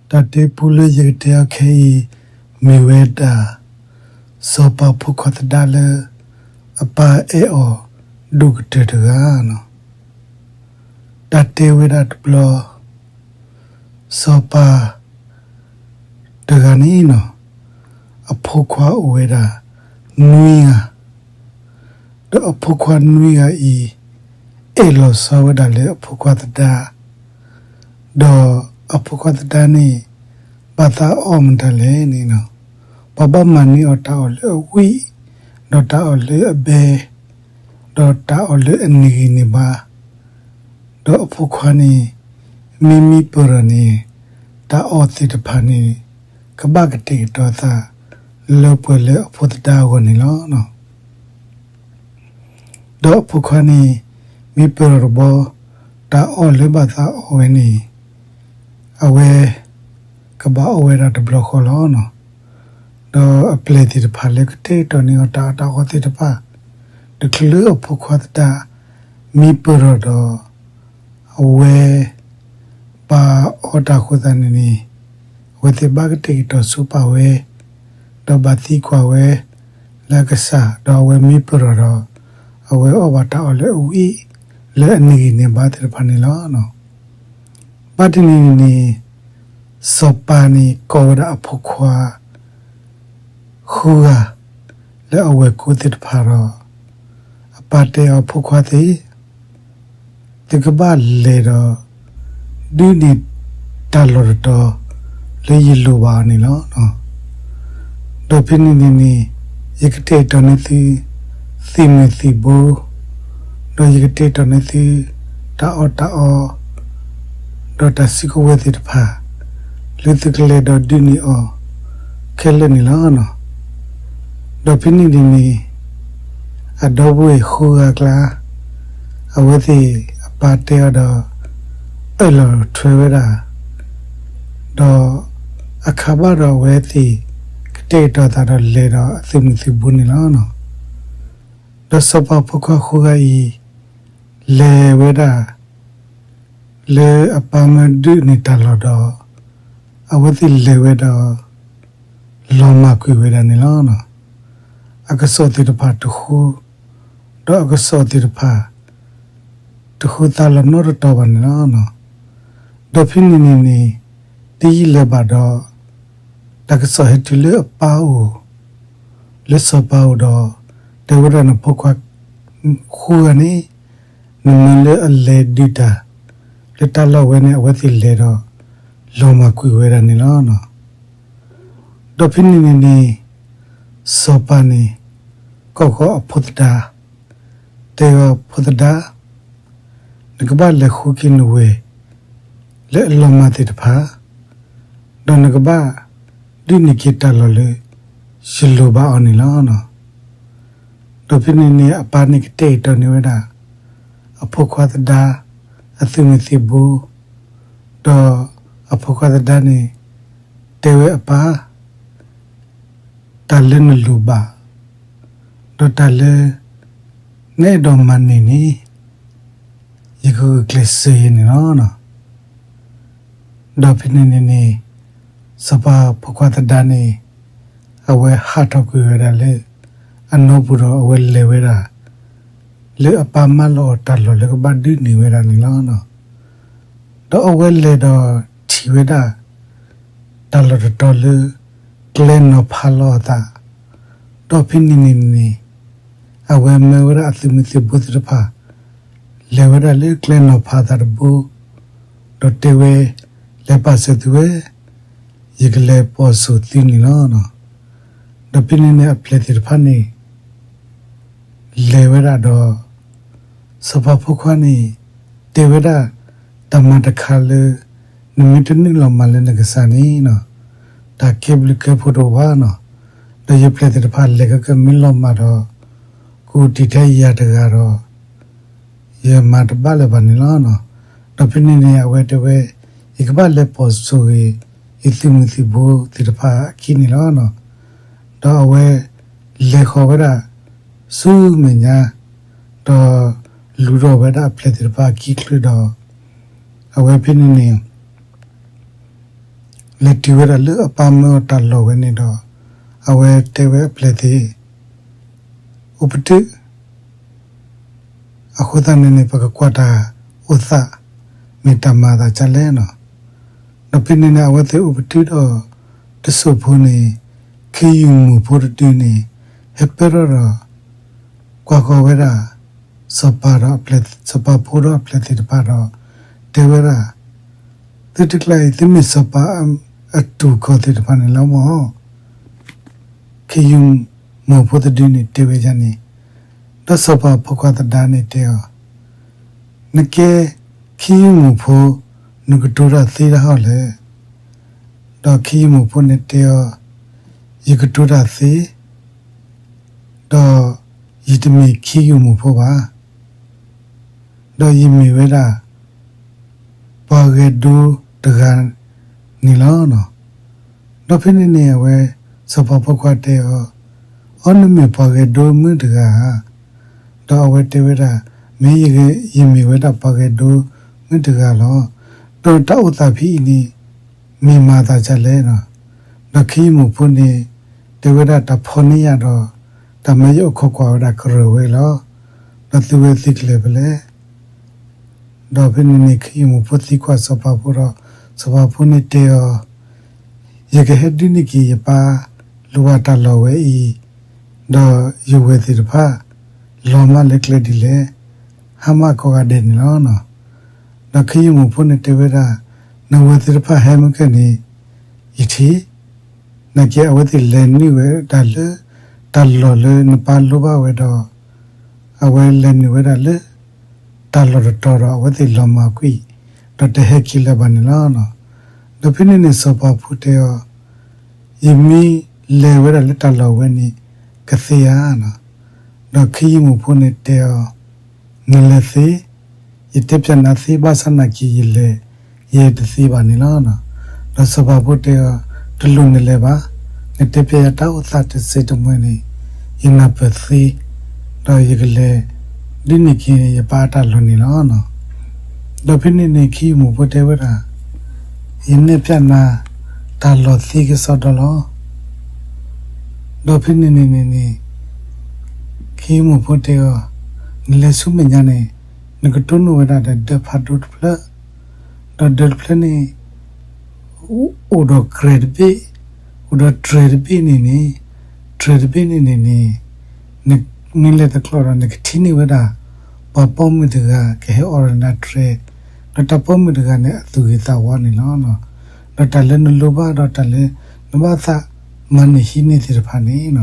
တၢ်တဲပူလၢယကတဲအီၤခဲအံၤ မ့ၢ်ဝဲဒၣ် စီၤပၤဖိခွါသဒါလၢ အပၢ်အဲၣ်အီၤဒိၣ်ကတၢၢ်တဂၤနီၤ. တၢ်တဲဝဲဒၣ်တဘျီ စီၤပၤတဂၤန့ၣ်နီၤ အဖိခွါအိၣ်ဝဲဒၣ် နွံဂၤ ဒီးအဖိခွါနွံဂၤအံၤ အဲၣ်လီၤဆီဝဲဒၣ်လၢအဖိခွါသဒါ, ဒီးအဖိခွါသဒါန့ၣ် ဘၣ်သးအီၣ်မတၤလဲၣ်န့ၣ်, ပှၤဘၣ်မၤန့ၢ်အီၤတၢ်အီၣ်လၢအဝံၣ်, ဒီးတၢ်အီၣ်လၢအဘဲ, ဒီးတၢ်အီၣ်လၢအနံၤဂံၢ်န့ၣ်ဘါ, ဒီးအဖိခွါန့ၣ် မ့မ့ၢ်ပၢၢ်ထီၣ်န့ၣ် တၢ်အီၣ်သ့ၣ်တဖၣ်န့ၣ် ကဘၣ်ကတဲာ်ကတီၤသး လၢပှဲၤလၢအဖိသဒါအဂီၢ်န့ၣ်လီၤ. ဒီးအဖိခွါန့ၣ် မ့ၢ်ပၢၢ်ထီၣ်တဘျီ တၢ်အီၣ်လၢဘၣ်သးအီၣ်ဝဲန့ၣ် အဝဲ ကဘၣ်အီၣ်ဝဲဒၣ်တဘျီဃီလီၤ. ဒီးအပျဲၢ်သ့ၣ်တဖၣ်လၢကတဲာ်ကတီၤန့ၢ်အီၤတၢ်အီၣ်တၢ်အီသ့ၣ်တဖၣ် တချုးလၢအဖိခွါသဒါ မ့ၢ်ပၢၢ်ထီၣ်ဒီး အဝဲ ဘၣ်အီၣ်တၢ်အဃိသတးန့ၣ်န့ၣ် အဝဲသ့ၣ်ဘၣ်ကတဲာ်ကတီၤဆိပာ်ဝဲ, ဒီးဘၣ်သံကွၢ်ဝဲ လၢအကစၢ်, ဒီးအဝဲမ့ၢ်ပၢၢ်ထီၣ်ဒီး အဝဲအီၣ်ဘၣ်တၢ်အီၣ်လၢအဝံၣ် လၢအနံၤဂံၢ်န့ၣ်ဘါသ့ၣ်တဖၣ်န့ၣ်လီၤ. ဘၣ်တနံၤန့ၣ်န့ၣ် စီၤပၤန့ၣ်ကိးဝဲဒၣ်အဖိခွါ ဃုဂၤ လၢအဝဲၢ်ကိသ့ၣ်တဖၣ်ဒီး အပၢ်တဲအီၤ ဖိခွါသ့ၣ်, သုကဘၣ်လဲၤဒီး ဒုးန့ၢ်တၢ်လီၢ်တတီၤ လၢယလိၣ်ဘၣ်အီၤန့ၣ်လီၤ. ဒီးဖဲန့ၣ်န့ၣ်န့ၣ် ယကတဲာ်ကတီၤန့ၢ်သု သ့ၣ်မုၢ်သ့ၣ်ဘိ, ဒီးယကတဲာ်ကတီၤန့ၢ်သု တၢ်အီၣ်တၢ်အီ ဒီးတၢ်စုကဝဲၤသ့ၣ်တဖၣ် လၢသုကလဲၤဒီးဒုးန့ၢ်အီၤ ခဲလၢာ်န့ၣ်လီၤ. ဒီးဖဲန့ၣ်န့ၣ်န့ၣ် အဒီပုၢ်ဝဲၢ်ဃုဂၤအကျါ အဝဲသ့ၣ်အပၢ်တဲအီၤဒီး အၢၣ်လီၤထွဲဝဲဒၣ်, ဒီးအခါဘၣ်ဒီးအဝဲသ့ၣ် ကတဲာ်ကတီၤသးဒီးလဲၤဒီး အသုးမုၢ်သံၣ်ဘိန့ၣ်လီၤ. ဒီးစီၤပၤဖိခွါဃုဂၤအံၤ လဲၤဝဲဒၣ် လၢအပၢ်မၢဒုးန့ၢ်တၢ်လီၢ်ဒီး အဝဲသ့ၣ်လဲၤဝဲဒီး လီၤမၢ်ကွံာ်ဝဲဒၣ်န့ၣ်လီၤ. အကစီၣ်သ့ၣ်တဖၣ်တဃိ, ဒီးအကစီၣ်သ့ၣ်တဖၣ် တဃိသးလီၤနီတတီၤဘၣ်န့ၣ်လီၤ. ဒီးဖဲန့ၣ်န့ၣ်န့ၣ် တယံာ်လၢၤဘၣ်ဒီး တၢ်ကစီၣ်ဟဲတုၤလၢအပၢ်အိၣ်, လၢစီၤပၤအိၣ်ဒီး တဲဝဲဒၣ် နဖိခွါဃုဂၤန့ၣ် နမၢလၢအလဲၤဒုးတၢ် လၢတၢ်လီၢ်ဝဲန့ၣ် အဝဲသ့ၣ်လဲၤဒီး လီၤမၢ်ကွံာ်ဝဲဒၣ်န့ၣ်လီၤ. ဒီးဖဲန့ၣ်န့ၣ်န့ၣ် စီၤပၤန့ၣ် ကိးဃီၤအဖိသဒါ, တဲအီၤ ဖိသဒါ, နကဘၣ်လဲၤဃုက့ၤနဝဲၢ် လၢအလီၤမၢ်သ့ၣ်တဖၣ်, ဒီးနကဘၣ်ဒုးန့ၢ်က့ၤတၢ်လီၢ်လၢ ယလိၣ်ဘၣ်အီၤန့ၣ်လီၤ. ဒီးဖဲန့ၣ်န့ၣ် အပၢ်န့ၣ်ကတဲာ်ကတီၤန့ၢ်ဝဲဒၣ် အဖိခွါသဒါ အသုးမုၢ်သံၣ်ဘိ, ဒီးအဖိခွါသဒါန့ၣ် တဲဝဲအပၢ်, တၢ်လၢနလိၣ်ဘၣ်, ဒီးတၢ်လၢ နအဲၣ်ဒိးမၤန့ၢ်န့ၣ် ယကဂုာ်ကျဲးစၢးအီၤန့ၣ်လီၤ. ဒီးဖဲန့ၣ်န့ၣ်န့ၣ် စီၤပၤဖိခွါသဒါန့ၣ် အဝဲဟးထီၣ်ကွံာ်ဝဲဒၣ်လၢ အနိပူၤဒီးအဝဲလဲၤဝဲဒၣ် လၢအပၢ်မၢလီၤအီၤတၢ်လီၢ်လၢကဘၣ်ဒုးန့ၢ်ဝဲဒၣ်န့ၣ်လီၤ. ဒီးအဝဲလဲၤဒီးထံၣ်ဝဲဒၣ် တၢ်လီၢ်တတီၤလၢ ကျဲနီၤဖးလီၤအသး, ဒီးဖဲန့ၣ်န့ၣ်န့ၣ် အဝဲမၢဝဲဒၣ်အသုးမုၢ်သံၣ်ဘိသ့ၣ်တဖၣ် လဲၤဝဲဒၣ်လၢကျဲနီၤဖးအသးတဘိ, ဒီးတဲဝဲ, လဲၤပာ်စၢၤသုဝဲ, ယကလဲၤပိာ်စိာ်သုန့ၣ်လီၤ. ဒီးဖဲန့ၣ်န့ၣ် အပျဲၢ်သ့ၣ်တဖၣ်န့ၣ် လဲၤဝဲဒၣ်ဒီး စီၤပၤဖိခွါန့ၣ် တဲဝဲဒၣ် တၢ်မၤတခါလၢ နမ့ၢ်တနုာ်လီၤမၤလၢနကစၢ်န့ၣ် တၢ်ကဲဘျုးကဲဖှိၣ်တအိၣ်ဘၣ်နီၤ. ဒီးယပျဲၢ်သ့ၣ်တဖၣ်လဲၤခဲကမ့ၢ်လီၤမၢ်ဒီး ကအိၣ်တ့ၢ်ထဲယၤတဂၤဒီး ယမၤတဘၣ်လၢၤဘၣ်န့ၣ်လီၤ. ဒီးဖဲန့ၣ်န့ၣ် အဝဲတဲဝဲ ယကဘၣ်လဲၤပိာ်စိာ်ဂ့ၤ ယသုးမုၢ်သံၣ်ဘိသ့ၣ်တဖၣ်အခံန့ၣ်လီၤ. ဒီးအဝဲလဲၤဃီၤဝဲဒၣ် ဆူမဲာ်ညါ, ဒီးလူၤထီၣ်ဝဲဒၣ်အပျဲၢ်သ့ၣ်တဖၣ်အခံချုးဒီး အဝဲဖဲန့ၣ်န့ၣ် လဲၤတုၤဝဲဒၣ်လၢအပၢ်မၢအီၤတၢ်လီၢ်ဝဲန့ၣ်ဒီး အဝဲတဲဝဲအပျဲၢ်သ့ၣ် အိၣ်ပတုာ် အဃိသတးန့ၣ်န့ၣ် ပကကွၢ်တၢ်အိၣ်သး မ့ၢ်တၢ်မၤအသးဒ်လဲၣ်နီၤ. ဒီးဖဲန့ၣ်န့ၣ် အဝဲသ့ၣ်အိၣ်ပတုာ်ဒီး တစိၢ်ဖိန့ၣ် ခ့ယုၢ်မိၢ်ဖိတဒုန့ၣ် ဟဲပၢၢ်ထီၣ်ဒီး ကွၢ်ဃီၤဝဲဒၣ် စီၤပၤဒီးအပျဲၢ် စီၤပၤဖိဒီးအပျဲၢ်သ့ၣ်တဖၣ်ဒီး တဲဝဲဒၣ် သုတကျါအံၤ သုမ့ၢ်စီၤပၤအတူၢ်ခီၣ်သ့ၣ်တဖၣ်န့ၣ်လီၤမၢ်. ခ့ယုၢ်မိၢ်ဖိတဒုန့ၣ်တဲဝဲဒ်န့ၣ်, ဒီးစီၤပၤဖိခွါသဒါန့ၣ်တဲအီၤ, နကဲခ့ယုၢ်မိၢ်ဖိ နကတိၤတၢ်သ့တၢ်ဟီလဲၣ်. ဒီးခ့ယုၢ်မိၢ်ဖိန့ၣ်တဲအီၤ, ယကတိၤတၢ်သ့ ဒီးယတမ့ၢ်ခ့ယုၢ်မိၢ်ဖိဘၣ်. ဒီးယမ့ၢ်ဝဲဒၣ် ပှၤဂဲၤဒိတဂၤန့ၣ်လီၤ. ဒီးဖဲန့ၣ်န့ၣ် အဝဲ စီၤပၤဖိခွါတဲအီၤ, အီ နမ့ၢ်ပှၤဂဲၤဒိမုၣ်တဂၤဧါ. ဒီးအဝဲတဲဝဲဒၣ်, မ့ၢ်ယမ့ၢ်ဝဲဒၣ်ပှၤဂဲၤဒိမုၣ်တဂၤလီၤ. ဒီးတၢ်အိၣ်သးဖဲအံၤန့ၣ် မ့ၢ်မၤသးဒ်လဲၣ်. ဒီးခ့ယုၢ်မိၢ်ဖိန့ၣ် တဲဝဲဒၣ်တၢ်ဖီၣ်န့ၢ်ယၤဒီး တၢ်မၢယအိၣ်ခိးကွၢ်ဝဲဒၣ်ကရၢၢ်ဝဲလီၤ. ဒီးသုဝဲသ့ၣ်ကလဲၤဖဲလဲၣ်. ဒီးဖဲန့ၣ်န့ၣ် ခ့ယုၢ်မိၢ်ဖိသံကွၢ်စီၤပၤဖိဒီး စီၤပၤဖိန့ၣ်တဲအီၤ, ယကဟဲဒုးန့ၢ်က့ၤယပၢ်လိၣ်ဘၣ်တၢ်လီၢ်ဝဲအံၤ, ဒီးယဝဲၢ်သ့ၣ်တဖၣ် လီၤမၢ်လၢကျဲဒ်လဲၣ်, ဟါမၢ်ကိးဂၤဒဲးန့ၣ်လီၤ. ဒီးခ့ယုၢ်မိၢ်ဖိန့ၣ်တဲဝဲဒၣ်, နဝဲၢ်သ့ၣ်တဖၣ်ဟဲမုၢ်ကဲန့ၣ် ယထံၣ်, နာ်က့အဝဲသ့ၣ်လဲၤနုာ်ဝဲဒၣ်လၢ တၢ်လီၢ်လၢနပၢ်လိၣ်ဘၣ်ဝဲဒီး အဝဲလဲၤနုာ်ဝဲဒၣ်လၢ တၢ်လီၢ်တတီၤဒီး အဝဲသ့ၣ်လီၤမၢ်ကွံာ် ဒီးတဟဲက့ၤလၢၤဘၣ်န့ၣ်လီၤ. ဒီးဖဲန့ၣ်န့ၣ် စီၤပၤဖိတဲအီၤ, ယမ့ၢ်လဲၤဝဲဒၣ်လၢတၢ်လီၢ်ဝဲန့ၣ် ကသ့ဧါ. ဒီးခ့ယုၢ်မိၢ်ဖိန့ၣ်တဲအီၤ, နလဲၤသ့, ယတဲပျးနၤသ့ ဘၣ်ဆၣ်နာ်က့ယလဲၤ ယတသ့ဘၣ်န့ၣ်လီၤ. ဒီးစီၤပၤဖိတဲအီၤ, တလိၣ်နလဲၤဘၣ်, နတဲပျးယၤတၢ်အိၣ်သးတစဲးတမှဲန့ၣ် ယနၢ်ပၢၢ်သ့, ဒီးယကလဲၤဒုးန့ၢ်က့ၤယပၢ်အတၢ်လီၢ်န့ၣ်လီၤ. ဒီးဖဲန့ၣ်န့ၣ် ခ့ယုၢ်မိၢ်ဖိတဲဝဲဒၣ်, ယနဲၣ်ပျးနၤ တၢ်လီၢ်သ့ကစီဒီလီၤ. ဒီးဖဲန့ၣ်န့ၣ်န့ၣ်န့ၣ် ခ့ယုၢ်မိၢ်ဖိတဲအီၤ, နလဲၤဆူမဲာ်ညါန့ၣ် နကတိၢ်နီၣ်ဝဲဒၣ်ဒီးဒၢးဖးဒိၣ်တဖျၢၣ်, ဒီးဒၢးတဖျၢၣ်န့ၣ် အိၣ်ဒီးတြဲၤတဘ့ၣ်, အိၣ်ဒီးတြဲၤတဘ့ၣ်န့ၣ်န့ၣ်, တြဲၤတဘ့ၣ်န့ၣ်န့ၣ်န့ၣ် နမ့ၢ်လဲၤတကျိးဒီး နကထံၣ်န့ၢ်ဝဲဒၣ် ပှၤပိာ်မုၣ်တဂၤကဟဲအိးထီၣ်နၤတြဲၤ, ဒီးတၢ်ပိာ်မုၣ်တဂၤန့ၣ် အသူၣ်ဂ့ၤသးဝါန့ၣ်လီၤ. ဒီးတၢ်လၢနလိၣ်ဘၣ်ဒီးတၢ်လၢနဘၣ်သးမၤန့ၢ်ဟံးန့ၢ်သ့ၣ်တဖၣ်န့ၣ် န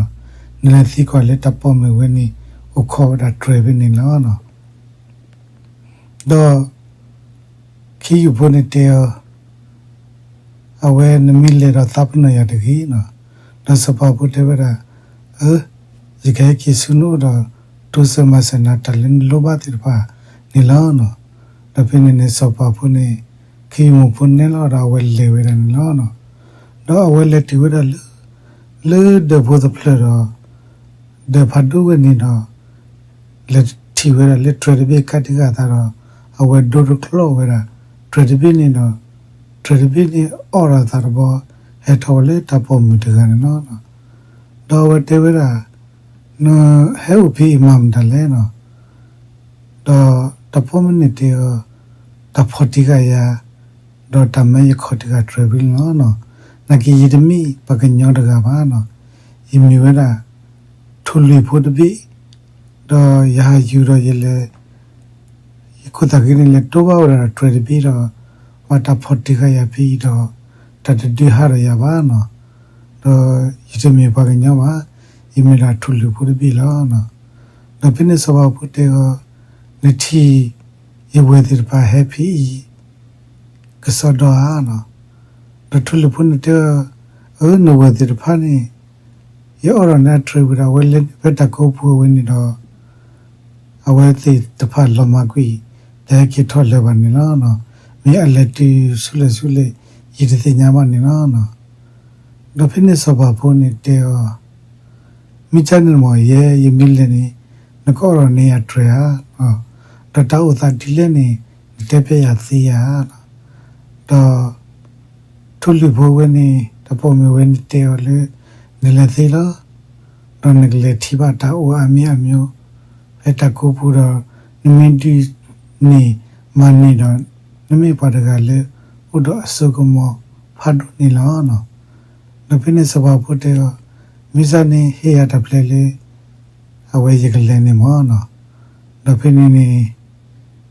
လဲၤသံကွၢ်လၢတၢ်ပိာ်မုၣ်ဝဲန့ၣ် အိၣ်ခိးဝဲဒၣ်တြဲၤဖဲန့ၣ်လီၤ. ဒီး ခ့ယုၢ်ဖိန့ၣ်တဲအီၤ, အဝဲနမ့ၢ်လဲၤဒီးသးပ့ၤနီၣ်ယၤတဂ့ၤ. ဒီးစီၤပၤဖိတဲဝဲဒၣ်, အၢ, ယကဟဲက့ၤဆူနအိၣ်ဒီး တိစၢၤမၤစၢၤနၤတၢ်လၢနလိၣ်ဘၣ်သ့ၣ်တဖၣ်န့ၣ်လီၤ. ဒီးဖဲန့ၣ်န့ၣ် စီၤပၤဖိန့ၣ် ခ့ယုၢ်မိၢ်ဖိနဲၣ်လီၤဒီးအဝဲလဲၤဝဲဒၣ်န့ၣ်လီၤ. ဒီးအဝဲလဲၤတုၤဝဲဒၣ်လၢ လၢဒၢးဖိတဖျၢၣ်ဒီး ဒၢးဖးဒိၣ်ဝဲန့ၣ်ဒီး လဲၤထံၣ်ဝဲဒၣ်လၢတြဲၤတဘ့ၣ်ကးတံာ်ဃာ်အသးဒီး အဝဲဒိတကျိးဝဲဒၣ် တြဲၤတဘ့ၣ်န့ၣ်ဒီး တြဲၤတဘ့ၣ်န့ၣ်အီၣ်ဒီးအသးတဘီ ဟဲထီၣ်ဝဲလၢတၢ်ပိာ်မုၣ်တဂၤန့ၣ်လီၤ. ဒီးအဝဲတဲဝဲဒၣ်, နဟဲအိၣ်ဖဲအံၤမၤမတၤလဲၣ်. ဒီးတၢ်ပိာ်မုၣ်န့ၣ်တဲအီၤ, တၢ်ဖီၣ်တံၢ်ဃာ်ယၤ ဒီးတၢ်မၢယခီၣ်တံၢ်ဃာ်တြဲၤဖဲန့ၣ်လီၤ. နာ်က့ယတမ့ၢ်ပှၤကညီတဂၤဘၣ်, ယမ့ၢ်ဝဲဒၣ် ထိၣ်လွံၢ်ဖိတဘ့ၣ်, ဒီးယဟးယူၤဒီးယလဲၤ ယခိၣ်သးက့န့ၣ် လဲၤတိၢ်ဘၣ်ဝဲဒၣ်တြဲၤတဘ့ၣ်ဒီး ဘၣ်တၢ်ဖီၣ်တံၢ်ဃာ်ယၤဖဲအံၤဒီး တၢ်တဒုးဟးဒီးယၤဘၣ်. ဒီးယတမ့ၢ်ပှၤကညီဘၣ်, ယမ့ၢ်ဒၣ်ထိၣ်လွံၢ်ဖိတဘ့ၣ်လီၤ. ဒီးဖဲန့ၣ်စီၤပၤဖိတဲအီၤ, နထံၣ်ယဝဲၢ်သ့ၣ်တဖၣ်ဟဲဖဲအံၤ ကစီဒီဧါ. ဒီးထိၣ်လွံၢ်ဖိန့ၣ်တဲအီၤ, အၢ နဝဲၢ်သ့ၣ်တဖၣ်န့ၣ် ယအိၣ်ဒီးန့ၣ်အတြဲၤဝံၤဒီး အဝဲလဲၤနုာ်ဖဲတၢ်ကိးပူၤဝဲန့ၣ်ဒီး အဝဲသ့ၣ်တဖၣ်လီၤမၢ်ကွံာ် တဟဲက့ၤထီၣ်လၢၤဘၣ်န့ၣ်လီၤ. မ့ၢ်အလဲၤတုၤဆူလဲၣ်ဆူလဲၣ် ယတသ့ၣ်ညါဘၣ်န့ၣ်လီၤ. ဒီးဖဲန့ၣ်စီၤပၤဖိန့ၣ်တဲအီၤ, မ့ၢ်ကန့ၣ်မ့ၢ်ယဲ ယမ့ၢ်လဲၤန့ၣ် နကအိၣ်ဒီးန့ၢ်ယၤတြဲၤဧါ. ဒီးတၢ်အိၣ်သးဒ်လဲၣ်န့ၣ် နတဲပျဲယၤသ့ဧါ. ဒီး ထိၣ်လွံၢ်ဖိဝဲန့ၣ် တၢ်ပိာ်မုၣ်ဝဲန့ၣ်တဲအီၤလၢ နလဲၤသ့လီၤ. ဒီးနကလဲၤထံၣ်ဘၣ်တၢ်အိၣ်အါမံၤအါမံၤ ဖဲတၢ်ကိးပူၤဒီး နမ့ၢ်ဒုးန့ၢ်မၤန့ၢ်ဒီး နမ့ၢ်ပှၤတဂၤလၢ အိၣ်ဒီးအစိကမီၤဖးဒိၣ်န့ၣ်လီၤ. ဒီးဖဲန့ၣ်စီၤပၤဖိတဲအီၤ, မ့ၢ်စ့ၢ်န့ၣ် ဟ့ၣ်ယၤတၢ်ဖျါလၢ အဝဲယကလဲၤန့ၣ်မီၢ်. ဒီးဖဲန့ၣ်န့ၣ်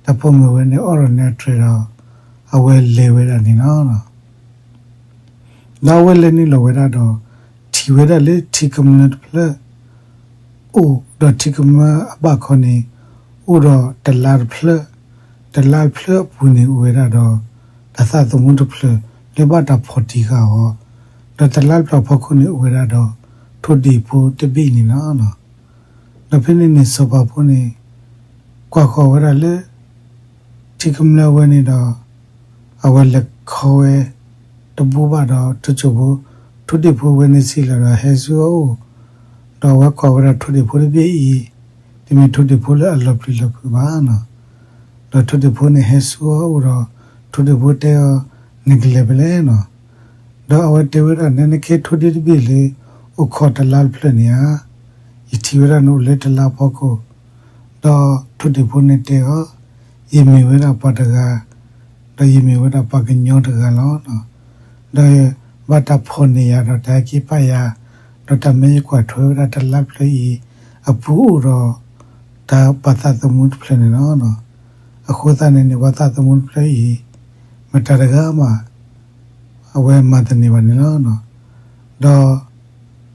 တၢ်ပိာ်မုၣ်ဝဲန့ၣ်အီၣ်ဒီးန့ၢ်အတြဲၤဒီး အဝဲလဲၤဝဲဒၣ်န့ၣ်လီၤ. ဒီးအဝဲလဲၤနုာ်လီၤဝဲဒၣ်ဒီး ထံၣ်ဝဲဒၣ်လၢထံကမျၢၢ်တဖျၢၣ် အိၣ်ဒီးထံကမျၢၢ်အဘၣ်ခီန့ၣ် အိၣ်ဒီးတလါတဖျၢၣ်, တလါတဖျၢၣ်အပူၤန့ၣ်အိၣ်ဝဲဒၣ်ဒီး တၢ်သးသမူတဖျၢၣ်လၢဘၣ်တၢ်ဖီၣ်တံၢ်ဃာ်အီၤ, ဒီးတလါတဖျၢၣ်အဖီခိၣ်န့ၣ်အိၣ်ဝဲဒၣ်ဒီး ထိၣ်ဒံၣ်ဖိတဘ့ၣ်န့ၣ်လီၤ. ဒီးဖဲန့ၣ်န့ၣ်စီၤပၤဖိန့ၣ် ကွၢ်ဃီၤဝဲဒၣ်လၢ ထံကမျၢၢ်ဝဲန့ၣ်ဒီး အဝဲလဲၤခီဝဲ တဘူၣ်ဘၣ်ဒီးထိၣ်ကၠိဖိ, ထိၣ်ဒံၣ်ဖိဝဲန့ၣ်စံးလီၤဒီးဟဲဆူအအိၣ်, ဒီးအဝဲကွၢ်ဝဲဒၣ်ထိၣ်ဒံၣ်ဖိတဘ့ၣ်အံၤ တမ့ၢ်ထိၣ်ဒံၣ်ဖိလၢအလီၤပျံၤလီၤဖုးဘၣ်. ဒီးထိၣ်ဒံၣ်ဖိန့ၣ်ဟဲဆူအအိၣ်ဒီး ထိၣ်ဒံၣ်ဖိတဲအီၤ, နကလဲၤဖဲလဲၣ်နီၤ. ဒီးအဝဲတဲဝဲဒၣ် နနကဲထိၣ်ဒံၣ်တဘ့ၣ်လၢ အိၣ်ခိးတလါတဖျၢၣ်န့ၣ်ဧါ. ယထံၣ်ဝဲဒၣ်နအိၣ်လၢတလါဖီခိၣ်, ဒီးထိၣ်ဒံၣ်ဖိန့ၣ်တဲအီၤ, ယမ့ၢ်ဝဲဒၣ်ပှၤတဂၤ, ဒီးယမ့ၢ်ဝဲဒၣ်ပှၤကညီတဂၤလီၤ. ဒီးဘၣ်တၢ်ဖီၣ်န့ၢ်ယၤဒီးတၢ်ဟဲက့ၤပာ်ယၤ, ဒီးတၢ်မ့ၢ်ယကွၢ်ထွဲဝဲဒၣ်တလါတဖျၢၣ်အံၤ အပူၤအိၣ်ဒီး တၢ်ပာ်သးသမူတဖျၢၣ်န့ၣ်လီၤ. အဃိသတးန့ၣ်န့ၣ် ပှၤသးသမူတဖျၢၣ်အံၤ မတၤတဂၤမး အဝဲမၤတန့ၢ်ဘၣ်န့ၣ်လီၤ. ဒီး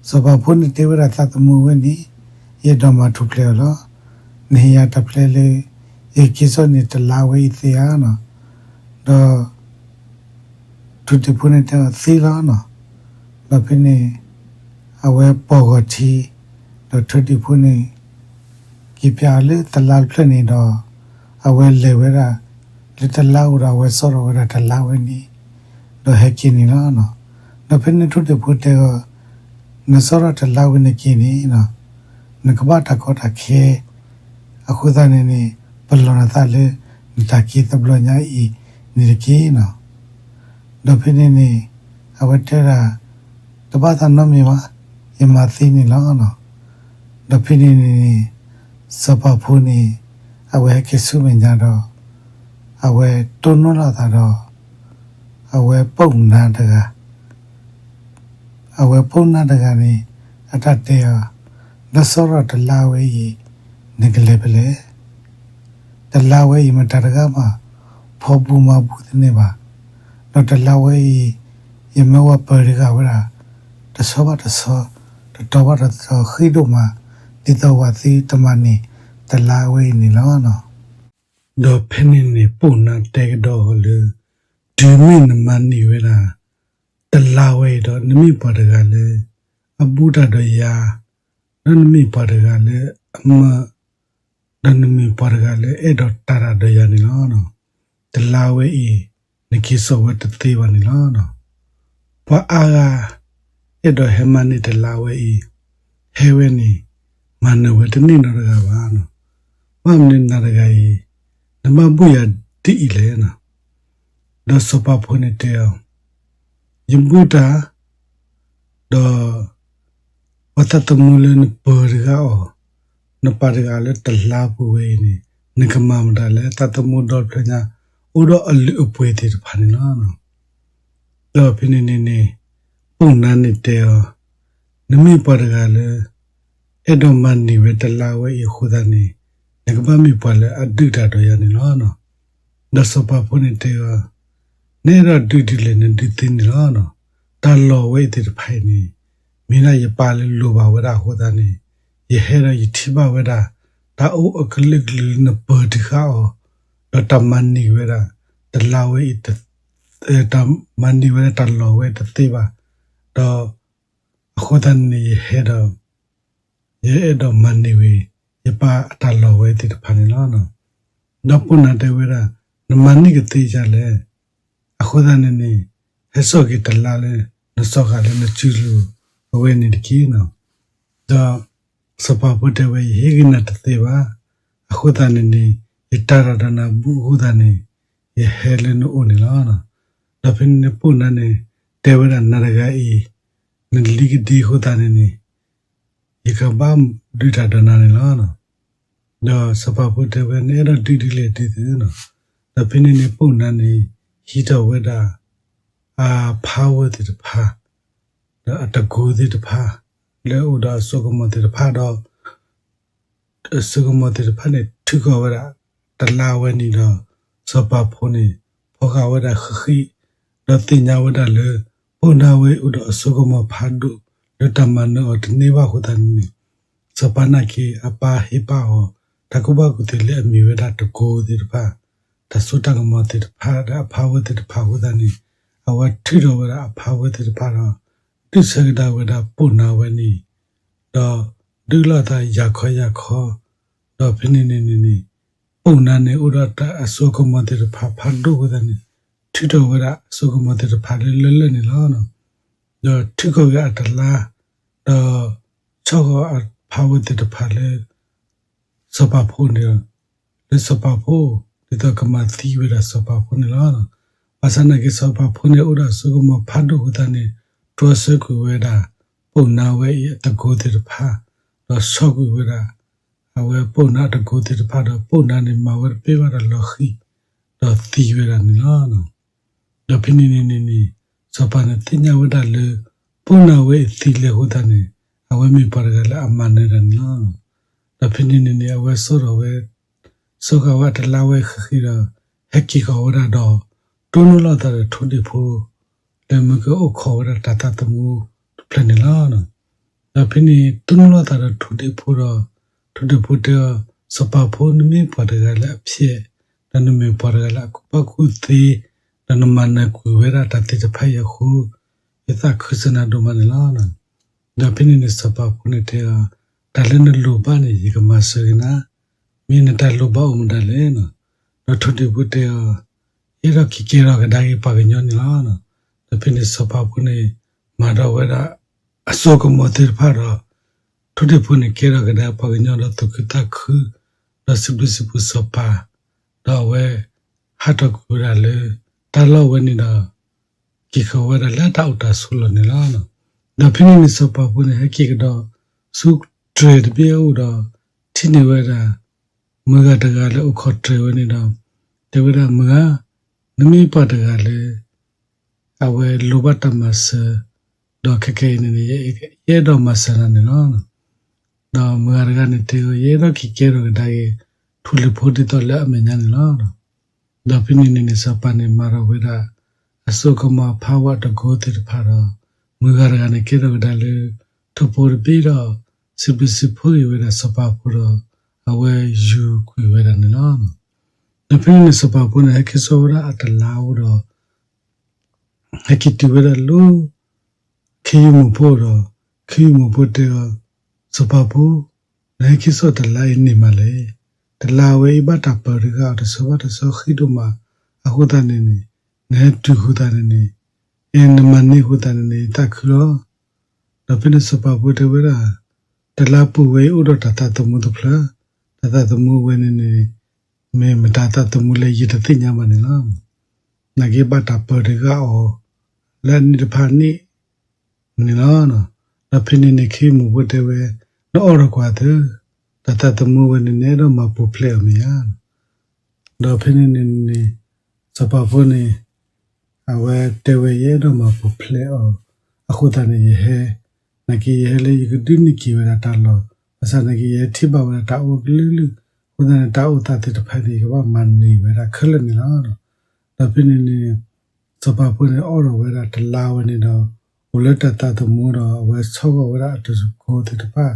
စီၤပၤဖိန့ၣ်တဲဝဲဒၣ် သးသမူဝဲန့ၣ် ယအဲၣ်ဒိးမၤထူၣ်ဖျဲးအီၤလီၤ. နဟ့ၣ်ယၤတၢ်ဖျါလၢ ယကက့ၤစိာ်န့ၢ်တလါဝဲအံၤသ့ဧါ. ဒီး ထိၣ်ဒံၣ်ဖိန့ၣ်တဲအီၤသ့လီၤနီၤ. ဒီးဖဲန့ၣ် အဝဲပိာ်ဂီၤထံ, ဒီးထိၣ်ဒံၣ်ဖိန့ၣ် က့ၤပၠးအီၤလၢတလါတဖျၢၣ်န့ၣ်ဒီး အဝဲလဲၤဝဲဒၣ် လၢတလါအိၣ်ဒီးအဝဲစိာ်ထီၣ်ဝဲဒၣ်တလါဝဲန့ၣ် ဒီးဟဲက့ၤန့ၣ်လီၤ. ဒီးဖဲန့ၣ်ထိၣ်ဒံၣ်ဖိတဲအီၤ, နစိာ်ထီၣ်တလါဝဲန့ၣ်က့ၤန့ၣ် နကဘၣ်တၢ်ကီတၢ်ခဲ, အဃိသတးန့ၣ်န့ၣ် ပလီၢ်နသးလၢ နတၢ်က့ၤတဘျီညါအံၤန့ၣ်တက့ၢ်နီၤ. ဒီးဖဲန့ၣ်န့ၣ် အဝဲတဲဒၣ်, တဘၣ်သးနီတမံၤဘၣ်, ယမၤသ့န့ၣ်လီၤ. ဒီးဖဲန့ၣ်န့ၣ်န့ၣ် စီၤပၤဖိန့ၣ် အဝဲဟဲက့ၤဆူမဲာ်ညါဒီး အဝဲတိၢ်နီၣ်လီၤအသးဒီး အဝဲပိာ်နါတဂၤ အဝဲပိာ်နါတဂၤန့ၣ် အတၢ်တဲအီၤ, နစိာ်ထီၣ်တလါဝဲအံၤ နကလဲၤဖဲလဲၣ်. တလါဝဲအံၤမတၤတဂၤမး ဖီဘူးမၤဘူးတန့ၢ်ဘၣ်. ဒီးတလါဝဲအံၤ ယမၢဝဲပၢၤတဂၤဝဲဒၣ် တဆီဘၣ်တဆီ တတီၤဘၣ်တတီၤဃံးဒိၣ်မး ဒ်သိးဝဲသုတမၤန့ၢ်တလါဝဲအံၤန့ၣ်လီၤ. ဒီးဖဲန့ၣ်န့ၣ် ပိာ်နါတဲကဒီးအီၤလၢ တုၤမ့ၢ်နမၤန့ၢ်ဝဲဒၣ် တလါဝဲအံၤဒီး နမ့ၢ်ပှၤတဂၤလၢ အဘူးတၢ်ဒီးယၤ, ဒီးနမ့ၢ်ပှၤတဂၤလၢအမၢ, ဒီးနမ့ၢ်ပှၤတဂၤလၢအဲၣ်ဒိးတၢ်တၢ်ဒီးယၤန့ၣ်လီၤ. တလါဝဲအံၤ နက့ၤစိာ်ဝဲတသ့ဘၣ်န့ၣ်လီၤ. ပှၤအါဂၤ အဲၣ်ဒိးဟဲမၤန့ၢ်တလါဝဲအံၤ, ဟဲဝဲန့ၣ် မၤနၢၤဝဲတန့ၢ်နီတဂၤဘၣ်. ဘၣ်မနုၤနၤတဂၤအံၤ နဘၣ်ဘူၣ်ယၤဒ်အံၤလဲၣ်. ဒီးစီၤပၤဖိန့ၣ်တဲအီၤ, ယဘူၣ်တၢ်, ဒီး ပှၤသးသမူလၢနပၢၤတဂၤအီၤ, နပာ်တဂၤလၢတလါပူၤဝဲအံၤန့ၣ် နကမၤမတၤလဲၣ်. သးသမူဒီဖျၢၣ်ညါ အိၣ်ဒီးအလုၢ်အပှ့ၤသ့ၣ်တဖၣ်န့ၣ်လီၤ. ဒီးဖဲန့ၣ်န့ၣ်န့ၣ် ပိာ်နါန့ၣ်တဲအီၤ, နမ့ၢ်ပှၤတဂၤလၢ အဲၣ်ဒိးမၤန့ၢ်ဝဲတလါဝဲအံၤအဃိသတးန့ၣ် နကဘၣ်မ့ၢ်ပှၤလၢအဒုးတၢ်ဒီးယၤန့ၣ်လီၤ. ဒီးစီၤပၤဖိန့ၣ်တဲအီၤ, နအဲၣ်ဒိးဒုးဒ်လဲၣ်နဒုးသ့န့ၣ်လီၤ. တၢ်လီၢ်ဝဲအံၤသ့ၣ်တဖၣ်အံၤန့ၣ် မ့ၢ်ဒၣ်ယပၢ်လၢလိၣ်ဘၣ်ဝဲဒၣ်အဃိသတးန့ၣ် ယဟဲဒီးယထံၣ်ဘၣ်ဝဲဒၣ် တၢ်အိၣ်အကလုာ်ကလုာ်လၢနပၢၤတံၢ်ဃာ်အီၤ, ဒီးတၢ်မၤန့ၢ်ဝဲဒၣ် တလါဝဲအံၤ တၢ်မၤန့ၢ်ဝဲဒၣ်တၢ်လီၢ်ဝဲတသ့ဘၣ်. ဒီးအဃိသတးန့ၣ်န့ၣ် ယဟဲဒီး ယအဲၣ်ဒိးမၤန့ၢ်ဝဲ ယပၢ်အတၢ်လီၢ်ဝဲသ့ၣ်တဖၣ်န့ၣ်လီၤ. ဒီးပိာ်နါတဲဝဲဒၣ်, နမၤန့ၢ်ကသ့ဒ်လဲၣ်. အဃိသတးန့ၣ်န့ၣ် ဟဲစိာ်က့ၤတလါလၢ နစီၤဃာ်လၢနစုလိၤအဝဲန့ၣ်တက့ၢ်. ဒီးစီၤပၤဖိတဲဝဲ, ယဟ့ၣ်ဂံၢ်နၤတသ့ဘၣ်. အဃိသတးန့ၣ်န့ၣ် ယတၢ်တၢ်ဒီးနၤဘူးအဃိသတးန့ၣ် ယဟဲလၢနအိၣ်န့ၣ်လီၤ. ဒီးဖဲန့ၣ်န့ၣ်ပိာ်နါန့ၣ် တဲဝဲဒၣ်နၤတဂၤအံၤ နလံၤကဒံအဃိသတးန့ၣ်န့ၣ် ယကဘၣ်ဒုးတၢ်ဒီးနၤန့ၣ်လီၤ. ဒီးစီၤပၤဖိတဲဝဲ နအဲၣ်ဒိးဒုးဒ်လဲၣ်ဒုးသ့ၣ်နီၤ. ဒီးဖဲန့ၣ်န့ၣ် ပိာ်နါန့ၣ် ဟံးထီၣ်ဝဲဒၣ် အ power သ့ၣ်တဖၣ် ဒီးအတကိးသ့ၣ်တဖၣ် လၢအအိၣ်ဒီးအစိကမီၤသ့ၣ်တဖၣ်ဒီး အစိကမီၤသ့ၣ်တဖၣ်န့ၣ် ထုးကီၢ်ဝဲဒၣ်တလါဝဲန့ၣ်ဒီး စီၤပၤဖိန့ၣ် ဖီဃာ်ဝဲဒၣ်ဃံးဃံး ဒီးသ့ၣ်ညါဝဲဒၣ်လၢ ပိာ်နါဝဲအံၤအိၣ်ဒီးအစိကမီၤဖးဒိၣ် လၢတၢ်မၤနၢၤအီၤတန့ၢ်ဘၣ်အဃိသတးန့ၣ်န့ၣ် စီၤပၤနာ်က့ အပၢ်ဟ့ၣ်ပာ်အီၤ တၢ်ကူၣ်ဘၣ်ကူၣ်သ့လၢအမ့ၢ်ဝဲဒၣ်တကိးသ့ၣ်တဖၣ် တၢ်စိတၢ်ကမီၤသ့ၣ်တဖၣ်ဒီးအ power သ့ၣ်တဖၣ်အဃိသတးန့ၣ် အဝဲထုးထီၣ်ဝဲဒၣ်အ power သ့ၣ်တဖၣ်ဒီး ဒုးဆၢကဒါဝဲဒၣ်ပိာ်နါဝဲန့ၣ် ဒီးဒုးလိာ်သးယၤခီယၤခီ ဒီးဖဲန့ၣ်န့ၣ်န့ၣ်န့ၣ် ပိာ်နါန့ၣ်အိၣ်ဒီးအစိကမီၤသ့ၣ်တဖၣ်ဖးဒိၣ်အဃိသတးန့ၣ် ထုးထီၣ်ဝဲဒၣ်အစိကမီၤသ့ၣ်တဖၣ်လၢလၢလၢန့ၣ်လီၤ. ဒီးထုးကီၢ်က့ၤအတလါ ဒီးဆီၣ်ဂီၤအ power သ့ၣ်တဖၣ်လၢ စီၤပၤဖိန့ၣ် လၢစီၤပၤဖိ ဒ်သိးကမၤသံဝဲဒၣ်စီၤပၤဖိန့ၣ်လီၤ. ဘၣ်ဆၣ်နာ်က့စီၤပၤဖိန့ၣ်အိၣ်ဒီးအစိကမီၤဖးဒိၣ်အဃိသတးန့ၣ် တြီဆၢကွံာ်ဝဲဒၣ် ပိာ်နါဝဲအံၤအတကိးသ့ၣ်တဖၣ် ဒီးဆီၣ်ကွံာ်ဝဲဒၣ် အဝဲပိာ်နါအတကိးသ့ၣ်တဖၣ်ဒီး ပိာ်နါန့ၣ်မၤဝဲတပ့ၢ်ဘၣ်ဒီးလီၤဃံၤ ဒီးသံဝဲဒၣ်န့ၣ်လီၤ. ဒီးဖဲန့ၣ်န့ၣ်န့ၣ်န့ၣ် စီၤပၤန့ၣ်သ့ၣ်ညါဝဲဒၣ်လၢ ပိာ်နါဝဲအံၤသံလံအဃိသတးန့ၣ် အဝဲမ့ၢ်ပှၤတဂၤလၢအမၤနၢၤတၢ်န့ၣ်လီၤ. ဒီးဖဲန့ၣ်န့ၣ်န့ၣ် အဝဲစိာ်ထီၣ်ဝဲ စိာ်ဃာ်ဝဲအတလါဝဲဃံးဃံးဒီး ဟဲက့ၤဃီၤဝဲဒၣ်ဒီး တိၢ်နီၣ်လိာ်သးဒီးထိၣ်ဒ့ၣ်ဖိ လၢမ့ၢ်ကအိၣ်ခိးဝဲဒၣ်တၢ်သးသမူတဖျၢၣ်န့ၣ်လီၤ. ဒီးဖဲန့ၣ်တိၢ်နီၣ်လိာ်သးဒီးထိၣ်ဒ့ၣ်ဖိဒီး ထိၣ်ဒ့ၣ်ဖိတဲအီၤ စီၤပၤဖိနမ့ၢ်ပှၤတဂၤလၢအဖျဲး ဒီးနမ့ၢ်ပှၤတဂၤလၢအကူၣ်ဘၣ်ကူၣ်သ့ ဒီးနမၤနၢၤကွံာ်ဝဲဒၣ်တၢ်သ့ၣ်တဖၣ်အံၤအဃိ ယသးခုစၢၤနၤဒိၣ်မးန့ၣ်လီၤ. ဒီးဖဲန့ၣ်န့ၣ်စီၤပၤဖိန့ၣ်တဲအီၤ တၢ်လၢနလိၣ်ဘၣ်န့ၣ် ယကမၤစၢၤက့ၤနၤ, မ့ၢ်နတၢ်လိၣ်ဘၣ်အိၣ်မတၤလဲၣ်. ဒီးထိၣ်ဒ့ၣ်ဖိတဲအီၤ ယအဲၣ်ဒိးက့ၤကဲထီၣ်ကဒါက့ၤပှၤကညီန့ၣ်လီၤ. ဒီးဖဲန့ၣ်စီၤပၤဖိန့ၣ် မၤဒီးဝဲဒၣ် အစိကမီၤသ့ၣ်တဖၣ်ဒီး ထိၣ်ဒ့ၣ်ဖိန့ၣ်ကဲထီၣ်ကဒါပှၤကညီဒီးသူၣ်ခုသးခု ဒီးစံးဘျုးစံးဖှိၣ်စီၤပၤ, ဒီးအဝဲ ဟးထီၣ်ကွံာ်ဝဲဒၣ်လၢ တၢ်လီၢ်ဝဲန့ၣ်ဒီး က့ၤဃီၤဝဲဒၣ်လၢတၢ်အိၣ်တၢ်ဆိးလီၢ်န့ၣ်လီၤ. ဒီးဖဲန့ၣ်န့ၣ်စီၤပၤဖိန့ၣ် ဟဲက့ၤကဒီး ဆူတြဲၤတဘ့ၣ်အအိၣ်ဒီး ထံၣ်န့ၢ်ဝဲဒၣ် မုၢ်ဂၤတဂၤလၢအိၣ်ခိးတြဲၤဝဲန့ၣ်ဒီး တဲဝဲဒၣ်မုၢ်ဂၤ, နမ့ၢ်ပှၤတဂၤလၢ အဝဲလိၣ်ဘၣ်တၢ်မၤစၢၤ, ဒီးခဲကနံၣ်အံၤန့ၣ်န့ၣ် ယအဲၣ်ဒိးမၤစၢၤနၤန့ၣ်လီၤ. ဒီးမုၢ်ဂၤတဂၤန့ၣ်တဲအီၤ ယအဲၣ်ဒိးက့ၤကဲထီၣ်ကဒါက့ၤ ထိၣ်လွံၢ်ဖိဒ်သိးလၢအမဲာ်ညါန့ၣ်လီၤ. ဒီးဖဲန့ၣ်န့ၣ်န့ၣ် စီၤပၤန့ၣ်မၤထီၣ်ဝဲဒၣ် အစိကမီၤ power အတကိးသ့ၣ်တဖၣ်ဒီး မုၢ်ဂၤတဂၤန့ၣ်ကဲထီၣ်ကဒါလၢ ထိၣ်ဖိတဘ့ၣ်ဒီး စံးဘျုးစံးဖှိၣ်က့ၤဝဲဒၣ်စီၤပၤဖိဒီး အဝဲယူၤကွံာ်ဝဲဒၣ်န့ၣ်လီၤ. ဒီးဖဲန့ၣ်န့ၣ်စီၤပၤဖိန့ၣ် ဟဲက့ၤစိာ်ဝဲဒၣ်အတလါအိၣ်ဒီး ဟဲက့ၤတုၤဝဲဒၣ်လၢ ခ့ယုၢ်မုၣ်ဖိဒီး ခ့ယုၢ်မုၣ်ဖိတဲအီၤ, စီၤပၤဖိ, နဟဲက့ၤစိာ်တလါအံၤန့ၣ်မးလဲၣ်. တလါဝဲအံၤဘၣ်တၢ်ပၢၤတဂၤအီၤ တဆီဘၣ်တဆီဃံးဒိၣ်မး, အဃိသတးန့ၣ်န့ၣ် နဟဲတုၤအဃိသတးန့ၣ်န့ၣ် နမၤန့ၢ်အဃိသတးန့ၣ်န့ၣ် ယသးခုလီၤ. ဒီးဖဲန့ၣ်စီၤပၤဖိတဲဝဲဒၣ်, တလါပူၤဝဲအံၤအိၣ်ဒီးတၢ်သးသမူတဖျၢၣ်, တၢ်သးသမူဝဲန့ၣ်န့ၣ် မ့ၢ်မတၤသးသမူလဲၣ် ယတသ့ၣ်ညါဘၣ်န့ၣ်လီၤ. နာ်က့ဘၣ်တၢ်ပၢၤတဂၤအီၤ လၢအနံၣ်တဖၣ်န့ၣ်န့ၣ်လီၤ. ဒီးဖဲန့ၣ်န့ၣ် ခ့ယုၢ်မုၣ်ဖိတဲဝဲ, နအီၣ်ဒီးကွၢ်သၢ, တၢ်သးသမူဝဲန့ၣ် နအဲၣ်ဒိးမၤပူၤဖျဲးအီၤမ့ၢ်ဧါ. ဒီးဖဲန့ၣ်န့ၣ်န့ၣ် စီၤပၤဖိန့ၣ် အဝဲတဲဝဲ ယအဲၣ်ဒိးမၤပူၤဖျဲးအီၤ အဃိသတးန့ၣ် ယဟဲ, နာ်က့ယဟဲလၢယကဒုးန့ၢ်က့ၤဝဲဒၣ်တၢ်လီၢ်, ဘၣ်ဆၣ်နာ်က့ယဟဲထံၣ်ဘၣ်ဝဲဒၣ်တၢ်အိၣ်ကလုာ်ကလုာ်, အဃိသတးန့ၣ် တၢ်အိၣ်သးသ့ၣ်တဖၣ်န့ၣ် ယကဘၣ်မၤန့ၢ်ဝဲဒၣ်ခဲလၢာ်န့ၣ်လီၤ. ဒီးဖဲန့ၣ်န့ၣ် စီၤပၤဖိန့ၣ်အီၣ်ဒီးဝဲဒၣ်တလါဝဲန့ၣ်ဒီး အိၣ်လၢတၢ်သးသမူဒီး အဝဲဆီၣ်ဂီၤဝဲဒၣ်အတကိးသ့ၣ်တဖၣ်,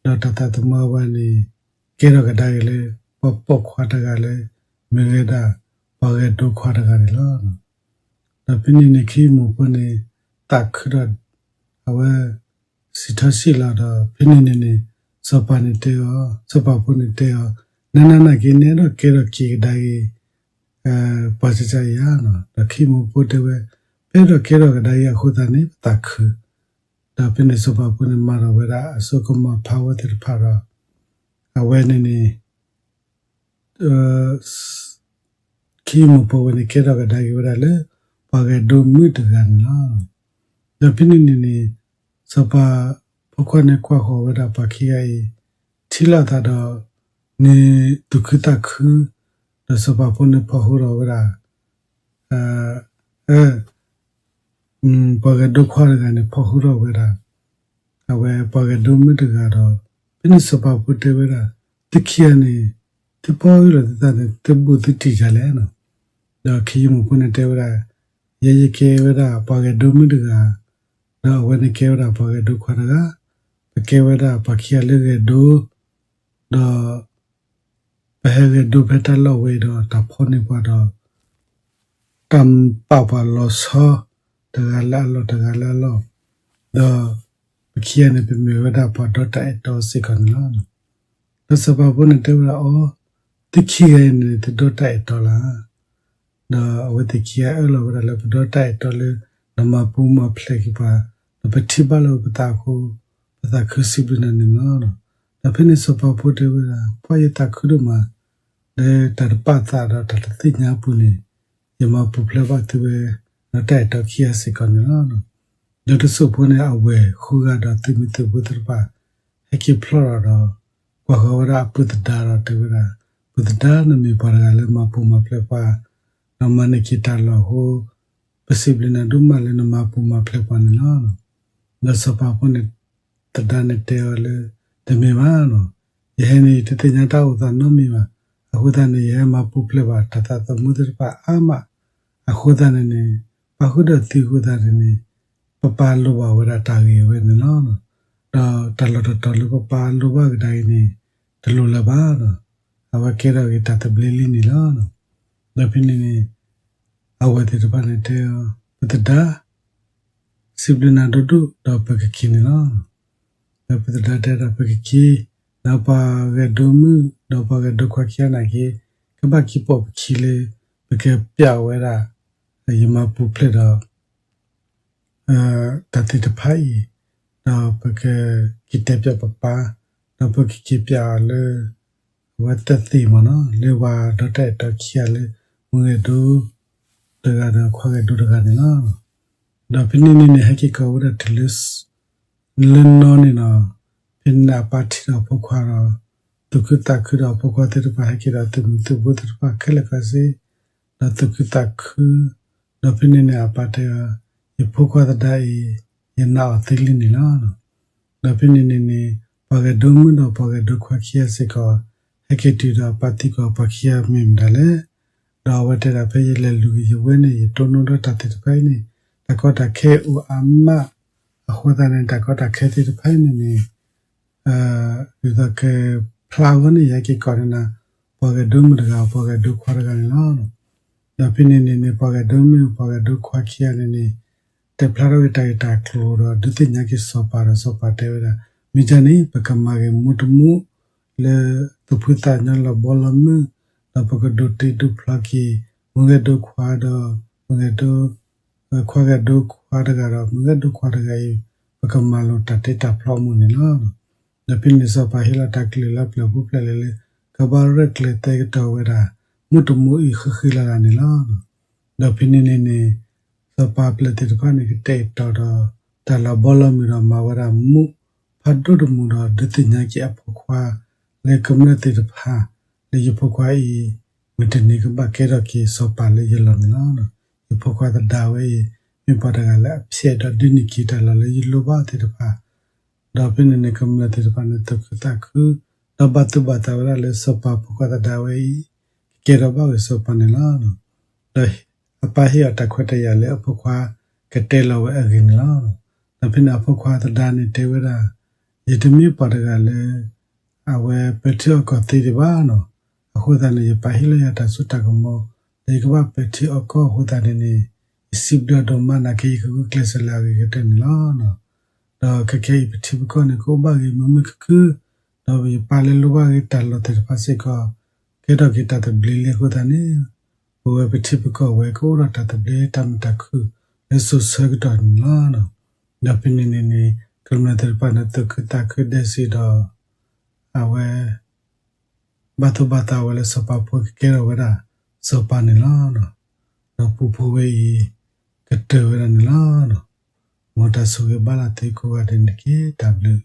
ဒီးတၢ်သးသမူအဝဲန့ၣ် ကဲထီၣ်ကဒါက့ၤလၢ ပှၤပိာ်ခွါတဂၤလၢ မ့ၢ်ဝဲဒၣ် ပှၤဂဲၤဒိခွါတဂၤန့ၣ်လီၤ. ဒီးဖဲန့ၣ်န့ၣ် ခ့ယုၢ်မုၣ်ဖိန့ၣ် သးခုဒီး အဝဲ စံးထီၣ်စံးလီၤဒီး ဖဲန့ၣ်န့ၣ်န့ၣ် စီၤပၤန့ၣ်တဲအီၤ, စီၤပၤဖိန့ၣ်တဲအီၤ, နနၤနာ်က့ နအဲၣ်ဒိးကဲထီၣ်က့ၤကဒါက့ၤ ပှၤကစၢ်ဧါ. ဒီးခ့ယုၢ်မုၣ်ဖိတဲဝဲ, ပအဲၣ်ဒိးကဲထီၣ်ကဒါက့ၤအဃိသတးန့ၣ် ပသးခု. ဒီးဖဲန့ၣ်စီၤပၤဖိန့ၣ် မၤထီၣ်ဝဲဒၣ်အစိကမီၤ power သ့ၣ်တဖၣ်ဒီး အဝဲန့ၣ်န့ၣ် ခ့ယုၢ်မုၣ်ဖိဝဲန့ၣ် ကဲထီၣ်ကဒါက့ၤဝဲဒၣ်လၢ ပှၤဂဲၤဒိမုၣ်တဂၤန့ၣ်လီၤ. ဒီးဖဲန့ၣ်န့ၣ်န့ၣ် စီၤပၤဖိခွါန့ၣ်ကွၢ်ဃီၤဝဲဒၣ်ပှၤခံဂၤအံၤ ထံၣ်လိာ်သးဒီး န့ၣ်သူၣ်ခုသးခု, ဒီးစီၤပၤဖိန့ၣ်ဖီၣ်ဟူထီၣ်ဝဲဒၣ် ပှၤဂဲၤဒိခွါတဂၤန့ၣ် ဖီၣ်ဟူထီၣ်ဝဲဒၣ် အဝဲပှၤဂဲၤဒိမုၣ်တဂၤဒီး ဖဲန့ၣ်စီၤပၤဖိတဲဝဲဒၣ် သုခံဂၤန့ၣ် သုဖီၣ်ဟူလီၤသုသးန့ၣ် သုဘူးသုတံၢ်ဒ်လဲၣ်နီၤ. ဒီးခ့ယုၢ်မုၣ်ဖိန့ၣ်တဲဝဲဒၣ် ယဲယကဲဝဲဒၣ်ပှၤဂဲၤဒိမုၣ်တဂၤ, ဒီးအဝဲန့ၣ်ကဲဝဲဒၣ်ပှၤဂဲၤဒိခွါတဂၤ, ပကဲဝဲဒၣ်ပှၤခံဂၤလၢဂဲၤဒိ, ဒီး ပဟဲဂဲၤဒိဖဲတၢ်လီၢ်ဝဲအံၤဒီး တၢ်ဖီၣ်န့ၢ်ပှၤဒီး တၢ်ပာ်ပှၤလီၤဆီ တဂၤလၢအလီၢ်တဂၤလၢအလီၢ်, ဒီးပခံဂၤန့ၣ် ပမ့ၢ်ဝဲဒၣ်ပှၤဒီတၢ်အဲၣ်တီစ့ၢ်ကီးန့ၣ်လီၤ. ဒီးစီၤပၤဖိန့ၣ်တဲဝဲဒၣ်အီၤ, သုခံဂၤအံၤန့ၣ် သုဒီတၢ်အဲၣ်တီလီၤ. ဒီးအဝဲသ့ၣ်ခံဂၤအၢၣ်လီၤဝဲဒၣ်လၢပဒီတၢ်အဲၣ်တီလၢ နမၤပူၤမၤဖျဲးက့ၤပှၤ, ဒီးပထံၣ်ဘၣ်လၢပသးအဃိ ပသးခုစံးဘျုးနၤန့ၣ်လီၤ. ဒီးဖဲန့ၣ်စီၤပၤဖိတဲဝဲဒၣ် ပှၤယသးခုဒိၣ်မး, လၢတၢ်တပာ်သးဒီးတၢ်တသ့ၣ်ညါအပူၤန့ၣ် ယမၤပူၤဖျဲးဘၣ်သုဝဲ ဒီတၢ်အဲၣ်တီခံဂၤစ့ၢ်ကီးန့ၣ်လီၤ. ဒီးတစိၢ်ဖိန့ၣ် အဝဲၢ်ဃုဂၤဒီးသုးမုၢ်သုးဖိသ့ၣ်တဖၣ် ဟဲက့ၤဖျီၣ်ဒီး ကွၢ်ဃီၤဝဲဒၣ်အပုၢ်သဒါဒီးတဲဝဲဒၣ်, ပုၢ်သဒါ နမ့ၢ်ပှၤတဂၤလၢမၤပူၤမၤဖျဲးပှၤ, ဒီးမၤန့ၢ်က့ၤတၢ်လီၢ်အဃိ ပစံးဘျုးနၤဒိၣ်မးလၢနမၤပူၤမၤဖျဲးပှၤန့ၣ်လီၤ. ဒီးစီၤပၤဖိန့ၣ် သဒါန့ၣ်တဲအီၤလၢ တမ့ၢ်ဘၣ်နီၤ, ယဟဲန့ၣ်တသ့ၣ်ညါတၢ်အိၣ်သးနီတမံၤဘၣ်. အဃိသတးန့ၣ် ယဟဲမၤပူၤဖျဲးဘၣ်တၢ်သးသမူသ့ၣ်တဖၣ်အါမး, အဃိသတးန့ၣ်န့ၣ် ပာ်ဃုာ်ဒီးသုအဃိသတးန့ၣ်န့ၣ် ပပၢ်လိၣ်ဘၣ်ဝဲဒၣ်တၢ်ဂ့ၢ်ဝဲန့ၣ်လီၤ. ဒီးတၢ်လီၢ်တတီၤလၢပပၢ်လိၣ်ဘၣ်ကဒါအံၤန့ၣ် တလိၣ်လၢၤဘၣ်ဒီး အဝဲကဲထီၣ်က့ၤတၢ်သဘျ့လံန့ၣ်လီၤ. ဒီးဖဲန့ၣ်န့ၣ် အဝဲၢ်သ့ၣ်တဖၣ်န့ၣ်တဲအီၤ, ပုၢ်သဒါ စံးဘျုးနၤဒိၣ်ဒိၣ်ဒီးပကက့ၤန့ၣ်လီၤ. ဒီးပုၢ်သဒါတဲဒီးပကက့ၤ, ဒီးပှၤဂဲၤဒိမုၣ် ဒီးပှၤဂဲၤဒိခွါခံဂၤနာ်က့ ကဘၣ်က့ၤပိာ်ပခံလၢ ပကပျးဝဲဒၣ် ယမၤပူၤဖျဲးဒီး တၢ်သ့ၣ်တဖၣ်အံၤ, ဒီးပကက့ၤတဲပျးပပၢ်, ဒီးပကက့ၤပျးအီၤလၢ အဝဲသ့ၣ်သ့ၣ်မ့ၢ်နီၤ လၢပှၤဒီတၢ်အဲၣ်တီခံဂၤလၢ မုၢ်ဂဲၤဒိတဂၤဒီးခွါဂဲၤဒိတဂၤန့ၣ်လီၤ. ဒီးဖဲန့ၣ်န့ၣ်န့ၣ် ဟဲက့ၤကိးဝဲဒၣ်တုၤလၢ လၢနီၢ်န့ၣ်နီၤ, ဖဲန့ၣ်အပၢ်ထံၣ်ဒီးအဖိခွါဒီး သူၣ်ခုသးခုဒီးအဖိခွါသ့ၣ်တဖၣ် ဟဲက့ၤဒီးသုးမုၢ်သုးဖိသ့ၣ်တဖၣ်ခဲလၢာ်ခဲဆ့ ဒီးသူၣ်ခုသးခု, ဒီးဖဲန့ၣ်န့ၣ်အပၢ်တဲအီၤ, ယဖိခွါသဒါအံၤ ယနာ်အီၤသ့လံန့ၣ်လီၤ. ဒီးဖဲန့ၣ်န့ၣ်န့ၣ် ပှၤဂဲၤဒိမုၣ်ဒီးပှၤဂဲၤဒိခွါခံဂၤစ့ၢ်ကီး ဟဲက့ၤတုၤဒီးအပၢ်သံကွၢ်ပှၤခံဂၤမ့ၢ်မတၤလဲၣ်. ဒီးအဝဲတဲဒၣ်ဖဲယလဲၤလူၤက့ၤယဝဲန့ၣ် ယတိၢ်နီၣ်ထီၣ်တၢ်သ့ၣ်တဖၣ်အံၤန့ၣ် တၢ်ကီတၢ်ခဲအိၣ်အါမး, အဃိသတးန့ၣ် တၢ်ကီတၢ်ခဲသ့ၣ်တဖၣ်အံၤန့ၣ်န့ၣ် ဒ်သိးကဖျါအဂီၢ်န့ၣ် ယဟဲက့ၤကိးန့ၢ်နၤ ပှၤဂဲၤဒိမုၣ်တဂၤ ပှၤဂဲၤဒိခွါတဂၤန့ၣ်လီၤ. ဒီးဖဲန့ၣ်န့ၣ်န့ၣ် ပှၤဂဲၤဒိမုၣ် ပှၤဂဲၤဒိခွါခံဂၤန့ၣ်န့ၣ် တဲဖျါထီၣ်က့ၤတၢ်ဂ့ၢ်တၢ်ကျိၤဒီး ဒုးသ့ၣ်ညါက့ၤစီၤပၤဒီးစီၤပၤတဲဝဲဒၣ် မ့ၢ်ဒ်န့ၣ် ပကမၤဂ့ၤမူတမူ လၢသူၣ်ဖှံသးညီလီၤဘီလီၤမုၢ်, ဒီးပကဒိးတ့ဒိးဖျီက့ၤ မုၢ်ဂဲၤဒိခွါဒီး မုၢ်ဂဲၤဒိ ခွါဂဲၤဒိခွါတဂၤဒီး မုၢ်ဂဲၤဒိခွါတဂၤအံၤ ပကမၤလိာ်တၢ်တ့တၢ်ဖျီအမူးန့ၣ်လီၤ. ဒီးဖဲန့ၣ်စီၤပၤဟ့ၣ်လီၤတၢ်ကလုၢ်လၢပျၢၤပူၤဖျဲးလဲၣ်လၢ ကဘၣ်ရဲၣ်ကျဲၤသဲကတီၤဝဲဒၣ် မူးတမူးအံၤဃံဃံလၤလၤန့ၣ်လီၤ. ဒီးဖဲန့ၣ်န့ၣ်န့ၣ် စီၤပၤပျဲၢ်သ့ၣ်တဖၣ်န့ၣ် ကတဲာ်ကတီၤဒီး တၢ်လီၤဘီလီၤမုၢ်ဒီးမၤဝဲဒၣ်မူးဖးဒိၣ်တမူးဒီး ဒုးသ့ၣ်ညါက့ၤအဖိခွါ လၢကမျၢၢ်သ့ၣ်တဖၣ် လၢယဖိခွါအံၤ မုၢ်တနံၤကဘၣ်ကဲထီၣ်က့ၤစီၤပၤလၢယလီၢ်န့ၣ်လီၤ. ယဖိခွါသဒါဝဲအံၤ မ့ၢ်ပှၤတဂၤလၢအဖျဲးဒီးဒုးန့ၢ်က့ၤတၢ်လီၢ်လၢယလိၣ်ဘၣ်သ့ၣ်တဖၣ် ဒီးဖဲန့ၣ်န့ၣ် ကမျၢၢ်သ့ၣ်တဖၣ်န့ၣ် သူၣ်ခုသးခု ဒီးဘၣ်သူၣ်ဘၣ်သးဝဲဒၣ်လၢစီၤပၤဖိခွါသဒါဝဲအံၤ ကကဲထီၣ်ဘၣ်ဝဲစီၤပၤန့ၣ်လီၤ. ဒီးအပၢ်ဟ့ၣ်အီၤတၢ်ခွဲးတၢ်ယာ်လၢအဖိခွါကတဲလီၤဝဲအဂ့ၢ်န့ၣ်လီၤ. ဒီးဖဲန့ၣ် အဖိခွါသဒါန့ၣ်တဲဝဲဒၣ် ယတမ့ၢ်ပှၤတဂၤလၢ အဝဲပဲာ်ထံအီၣ်ကီၢ်သ့ဒံးဘၣ်နီၤ. အဃိသတးန့ၣ် ယပၢ်ဟ့ၣ်လီၤယၤတၢ်စိတၢ်ကမီၤ လၢယကဘၣ်ပဲာ်ထံအီၣ်ကီၢ်အဃိသတးန့ၣ်န့ၣ် ယစံးဘျုးဒိၣ်မးနာ်က့ ယကဂုာ်ကျဲးစၢးလၢအဂ့ၤကတၢၢ်န့ၣ်လီၤ. ဒီးခဲကနံၣ်အံၤ ပထံပကီၢ်န့ၣ် ကအိၣ်ဘၣ်ဂ့ၤမုာ်မုာ်ခုၣ်ခုၣ်, ဒီးယပၢ်လၢလိၣ်ဘၣ်ဂ့ၤတၢ်လီၢ်သ့ၣ်တဖၣ်စ့ၢ်ကီး ကဲထီၣ်က့ၤတၢ်သဘျ့လံအဃိသတးန့ၣ် ပဝဲပထံပကီၢ်ဝဲကအိၣ်ဒီးတၢ်သဘျ့တၢ်မုာ်တၢ်ခုၣ်လၢစိၤဆၢကတီၢ်န့ၣ်လီၤ. ဒီးဖဲန့ၣ်န့ၣ်န့ၣ် ကမျၢၢ်သ့ၣ်တဖၣ်န့ၣ် သူၣ်ခုသးခုဒဲးစံးဒီး အဝဲ ဘၣ်သူၣ်ဘၣ်သးဝဲလၢစီၤပၤဖိကကဲထီၣ်ဝဲဒၣ်စီၤပၤန့ၣ်လီၤ. ဒီးပူဖိဝဲအံၤ ကတၢၢ်ဝဲဒၣ်န့ၣ်လီၤ. မ်တၢ်ဆိၣ်ဂ့ၤဘၣ်လၢသုကိးဂၤဒဲးန့ၣ်တက့ၢ်. တၢ်ဘျုး